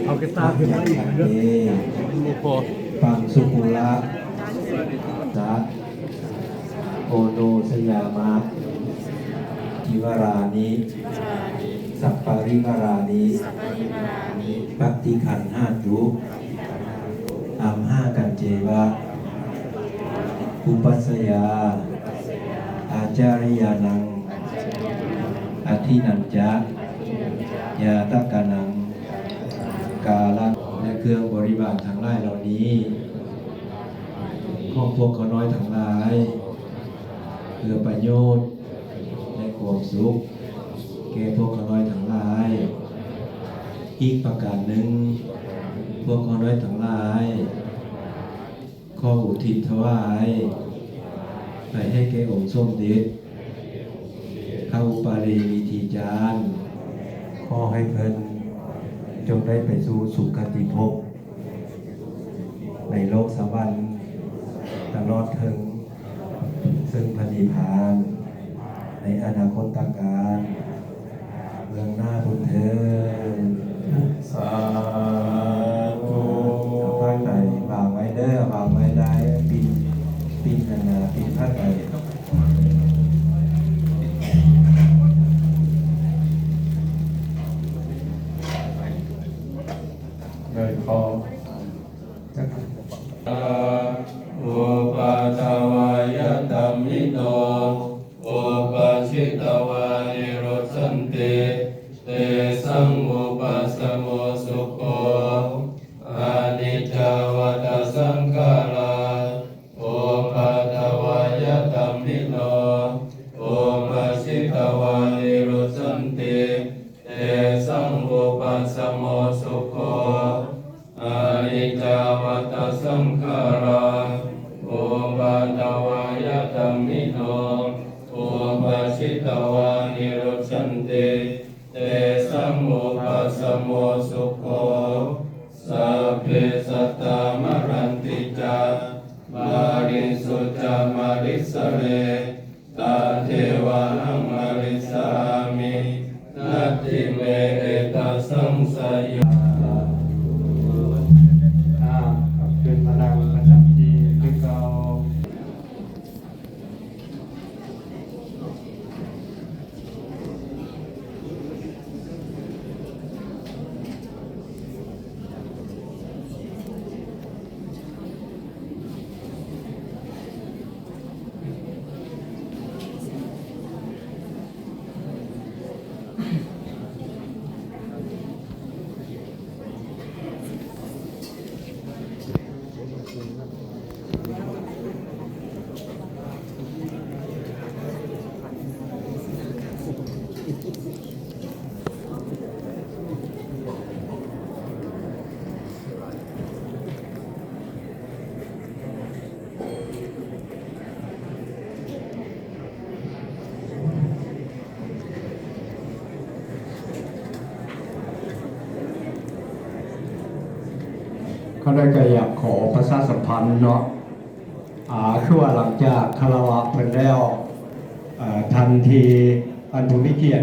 ເອົາກະຕ່າຂຶ້ນມາອີກເດີ ເປັນໝູ່ພໍ່ ປັງສຸກຸລະ ສະ ໂອໂນສະຍາມະ ທິວະລານິ ສັບປະລິວະລານິ ປະຕິຄັນຫາຕຸ ອັມຫາກັນເຈວະ ອຸປັດສະຍາ ອາຈາລິຍານັງ ອະທິນັນຈະ ຍາຕະກະນັງ ກາລະ ແລະ ເຄື່ອງບໍລິວານທັງຫຼາຍເຫຼົ່ານີ້ ຂອງພວກຂ້ານ້ອຍທັງຫຼາຍ ເພື່ອປະໂຫຍດ ແລະ ຄວາມສຸກ ແກ່ພວກຂ້ານ້ອຍທັງຫຼາຍ. ອີກປະການໜຶ່ງ, ພວກຂ້ານ້ອຍທັງຫຼາຍ ຂໍອຸທິດຖວາຍໄປໃຫ້ແກ່ອົງສົມເດັດພະອຸປາລີວິທີຈານ, ຂໍໃຫ້ເພິ່ນຈົ່ງໄດ້ໄປສູ່ສຸຄະຕິພົບໃນໂລກສະຫວັນ ຕະຫຼອດເຖິງເຊິ່ງພະນິບພານ ໃນອະນາຄົດຕະການເບື້ອງໜ້າພຸ້ນເທີ້ນ. ສາທຸ. ເອົາພາກໃດວາງໄວ້ເດີ, ວາງໄວ້ໄດ້, ປິ່ນ, ປິ່ນອັນນາ, ປິ່ນພາກໃດ. ໂດຍຂໍ ອຸປັດຖະວາຍະທຳມິໂນ ອຸປະສິດຕະວານິລຸດສັນຕິ ເຕສັງ ອຸປັດສະໂມ ສຸໂຂ. ອະນິດຈາ ວັດຕະ ສັງຂາລາ ອຸປັດຖະວາຍະທຳມິໂນ ອຸປະສິດຕະວານິລຸດສັນຕິ ເຕສັງ ອຸປັດສະໂມ ສຸໂຂ. ອະນິດຈາ ວັດຕະ ສັງຂາລາ ອຸປັດຖະວາຍະທຳມິໂນ ອຸປະສິດຕະວານິລຸດສັນຕິ ເຕສັງ ອຸປັດສະໂມ ສຸໂຂ. ສັບເພ ສັດຕາ ມະຣັນຕິ ຈະ ມະຣິງ ສຸ ຈະ ມະຣິງ ສະເຣ ຕະ ເທ ວະ ຫັງ ມະຣິງ ສາມິ ນັດ ຖິ ເມ ເອຕະ ສັງ ສະ ໂຍ. ອ່າ ກັບຄືນມານັ່ງປະຈຳທີ່ຄືເກົ່າ. ຂ້ານ້ອຍກໍຢາກຂໍປະຊາສຳພັນເນາະ ອ່າ ຄືວ່າຫຼັງຈາກຄາລະວະເພິ່ນແລ້ວ ເອີ ທ່ານທີ່ ທ່ານຜູ້ມີກຽດ